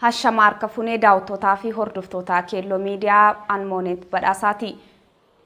Hashama harka funee daawwattootaa fi hordoftootaa Keelloo Miidiyaa Anmooneet Badhaasaati.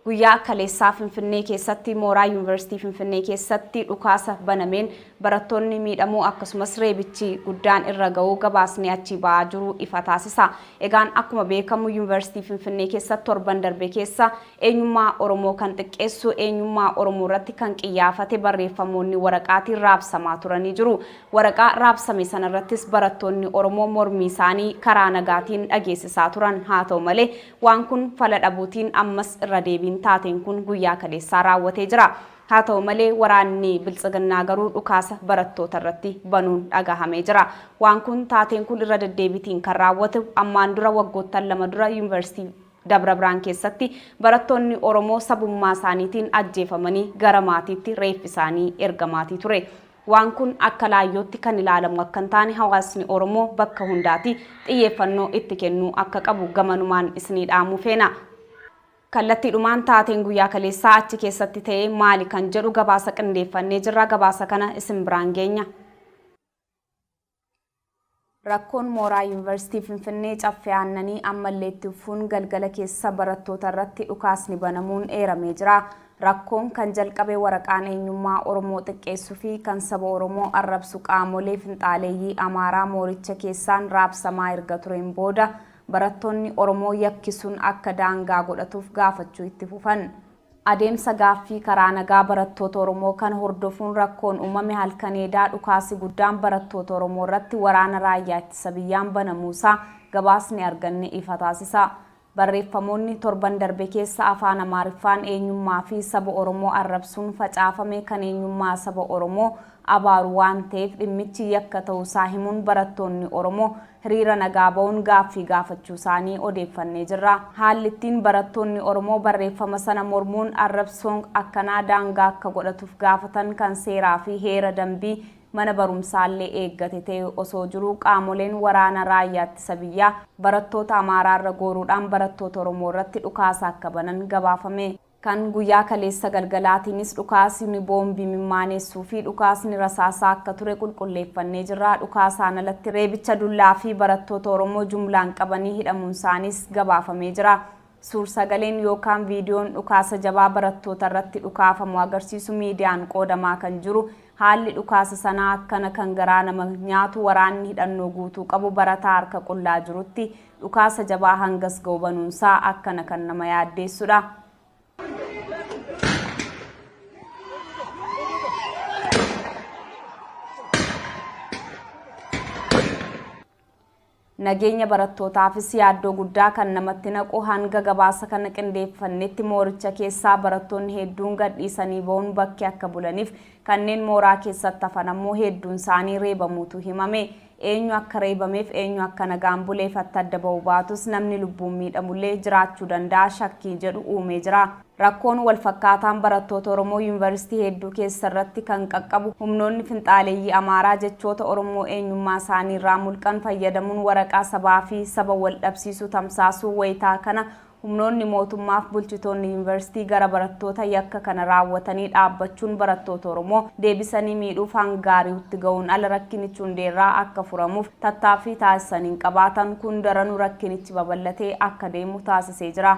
Guyyaa kaleessaa Finfinnee keessatti mooraa Yuunivarsiitii Finfinnee keessatti dhukaasa banameen barattoonni miidhamuu akkasumas reebichi guddaan irra ga'uu gabaasni achii ba'aa jiru ifa taasisa. Egaan akkuma beekamu Yuunivarsiitii Finfinnee keessatti torban darbe keessa eenyummaa Oromoo kan xiqqeessu eenyummaa Oromoo irratti kan qiyyaafate barreeffamoonni waraqaatiin raabsamaa turanii jiru. Waraqaa raabsame sanarrattis barattoonni Oromoo mormii isaanii karaa nagaatiin dhageessisaa turan. Haa ta'u malee Waan kun fala dhabuutiin ammas irra deebiin taateen kun guyyaa kaleessaa raawwatee jira. Haa ta'u malee waraanni Biltsiginnaa garuu dhukaasa barattoota irratti banuun dhagahamee jira. Waan kun taateen kun irra deddeebiitiin kan raawwatu ammaan dura waggoottan 2 dura Yuunivarsiitii Dabra Birhaan keessatti barattoonni Oromoo sabummaa isaaniitiin ajjeefamanii gara maatiitti reeffi isaanii ergamaatii ture. Waan kun akka laayyootti kan ilaalamu akka hin taane hawaasni Oromoo bakka hundaati xiyyeeffannoo itti kennuu akka qabu gamanumaan isinii dhaamuu feena. Kallattiidhumaan taateen guyyaa kaleessaa achi keessatti ta'e maali kan jedhu gabaasa qindeeffannee jirra. Gabaasa kana isin biraan geenya. Rakkoon mooraa Yuunivarsiitii Finfinnee Caffee Aannanii ammallee itti fufuun galgala keessa barattoota irratti dhukaasni banamuun eeramee jira. Rakkoon kan jalqabe waraqaan eenyummaa Oromoo xiqqeessu fi kan saba Oromoo arrabsu qaamolee finxaaleeyyii Amaaraa mooricha keessaan raabsamaa erga tureen booda barattoonni Oromoo yakki sun akka daangaa godhatuuf gaafachuu itti fufan. Adeemsa gaaffii karaa nagaa barattoota Oromoo kana hordofuun rakkoon uumame halkan eedaa dhukaasi guddaan barattoota Oromoo irratti waraana raayyaa ittisa biyyaan banamuusaa gabaasni arganne ifa taasisa. Barreeffamoonni torban darbe keessa afaan Amaariffaan eenyummaa fi saba Oromoo arrabsuun facaafame kan eenyummaa saba Oromoo abaaru waan ta'eef dhimmichi yakka ta'uusaa himuun barattoonni Oromoo hiriira nagaa ba'uun gaaffii gaafachuusaanii odeeffannee jirra. Haalli ittiin barattoonni Oromoo barreeffama sana mormuun arrabsoong akkanaa daangaa akka godhatuuf gaafatan kan seeraa fi heera dambii mana barumsaallee eeggate ta'e osoo jiruu qaamoleen waraana raayyaa ittisa biyyaa barattoota Amaaraarra gooruudhaan barattoota Oromoo irratti dhukaasa akka banan gabaafame. Kan guyyaa kaleessa galgalaatiinis dhukaasni boombii mimmaaneessuu fi dhukaasni rasaasaa akka ture qulqulleeffannee jirra. Dhukaasaan alatti reebicha dullaa fi barattoota Oromoo jumlaan qabanii hidhamuunsaaniis gabaafamee jira. Suur-sagaleen yookaan viidiyoon dhukaasa jabaa barattoota irratti dhukaafamu agarsiisu miidiyaan qoodamaa kan jiru haalli dhukaasa sanaa akkana kan garaa nama nyaatu waraanni hidhannoo guutuu qabu barataa harka qullaa jirutti Dhukaasa jabaa hangas ga'u banuunsaa akkana kan nama yaaddeessudha. Nageenya barattootaafis yaaddoo guddaa kan namatti naqu hanga gabaasa kana qindeeffannetti mooricha keessaa barattoonni hedduun gadhiisanii ba'uun bakkee akka bulaniif kanneen mooraa keessatti hafan ammoo hedduunsaanii reebamuutu himame. Eenyu akka reebameef eenyu akka nagaan bule ifatti adda ba'uu baatus namni lubbuun miidhamullee jiraachuu danda'a shakkii jedhu uumee jira. Rakkoon walfakkaataan barattoota Oromoo Yuunivarsiitii hedduu keessa irratti kan qaqqabu humnoonni finxaaleeyyii Amaaraa jechoota Oromoo eenyummaa isaanii irraa mulqan fayyadamuun waraqaa sabaa fi saba wal dhabsiisu tamsaasuu wayitaa kana Humnoonni mootummaaf bulchitoonni Yuunivarsiitii gara barattoota yakka kana raawwatanii dhaabbachuun barattoota Oromoo deebisanii miidhuuf hanga ari'utti ga'uun ala rakkinichi hundeerraa akka furamuuf tattaaffii taasisan hin qabaatan. Kun daranuu rakkinichi babal'atee akka deemu taasisee jira.